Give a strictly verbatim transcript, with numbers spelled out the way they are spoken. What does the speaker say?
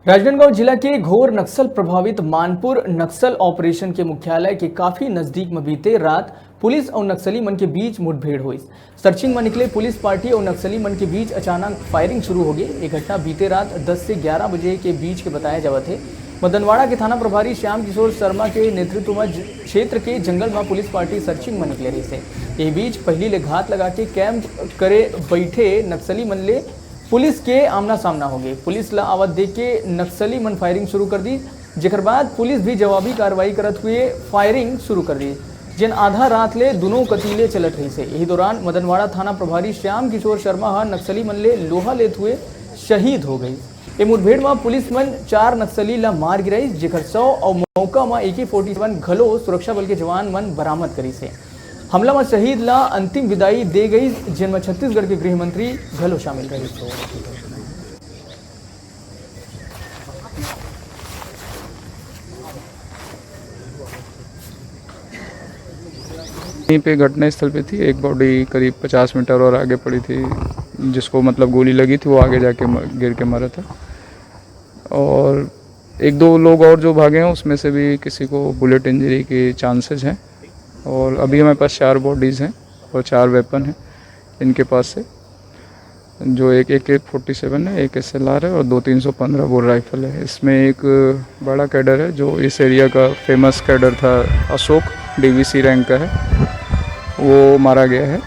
राजनांदगांव जिला के घोर नक्सल प्रभावित मानपुर नक्सल ऑपरेशन के मुख्यालय के काफी नजदीक म बीते रात पुलिस अउ नक्सली मन के बीच मुठभेड़ होइस। सर्चिंग म निकले पुलिस पार्टी अउ नक्सली मन के बीच अचानक फायरिंग शुरू हो गई। ये घटना बीते रात दस से ग्यारह बजे के बीच के बताया जावत हे। मदनवाड़ा के थाना प्रभारी श्याम किशोर शर्मा के नेतृत्व म ज-, क्षेत्र के जंगल म पुलिस पार्टी सर्चिंग म निकले रहिस हे। ये बीच पहली ले घात लगा के कैंप करे बैठे नक्सली मन ले पुलिस के आमना सामना हो गए। पुलिस ला आवत देख के नक्सली मन फायरिंग शुरू कर दी, जेकर बाद पुलिस भी जवाबी कार्रवाई करत हुए फायरिंग शुरू कर दी, जेन आधा रात ले दोनों कतीले चलत रही से। यही दौरान मदनवाड़ा थाना प्रभारी श्याम किशोर शर्मा ह नक्सली मन ले लोहा लेत हुए शहीद हो गई। ये मुठभेड़ म पुलिस मन चार नक्सली ला मार गिराई, जेकर शव अउ मौका म ए के फोर्टी सेवन घलो सुरक्षा बल के जवान मन बरामद करिस हे। हमला म शहीद ला अंतिम विदाई दे गई, जेन म छत्तीसगढ़ के गृह मंत्री घलो शामिल रहिस। यहीं पे घटनास्थल पे थी, एक बॉडी करीब पचास मीटर और आगे पड़ी थी, जिसको मतलब गोली लगी थी, वो आगे जाके म-, गिर के मरा था। और एक दो लोग और जो भागे हैं, उसमें से भी किसी को बुलेट इंजरी के चांसेस हैं। और अभी हमारे पास चार बॉडीज़ हैं और चार वेपन हैं इनके पास से, जो एक ए के फोर्टी सेवन है, एक एस एल आर है और दो तीन सौ पन्द्रह बोर राइफल है। इसमें एक बड़ा कैडर है, जो इस एरिया का फेमस कैडर था, अशोक, डी वी सी रैंक का है, वो मारा गया है।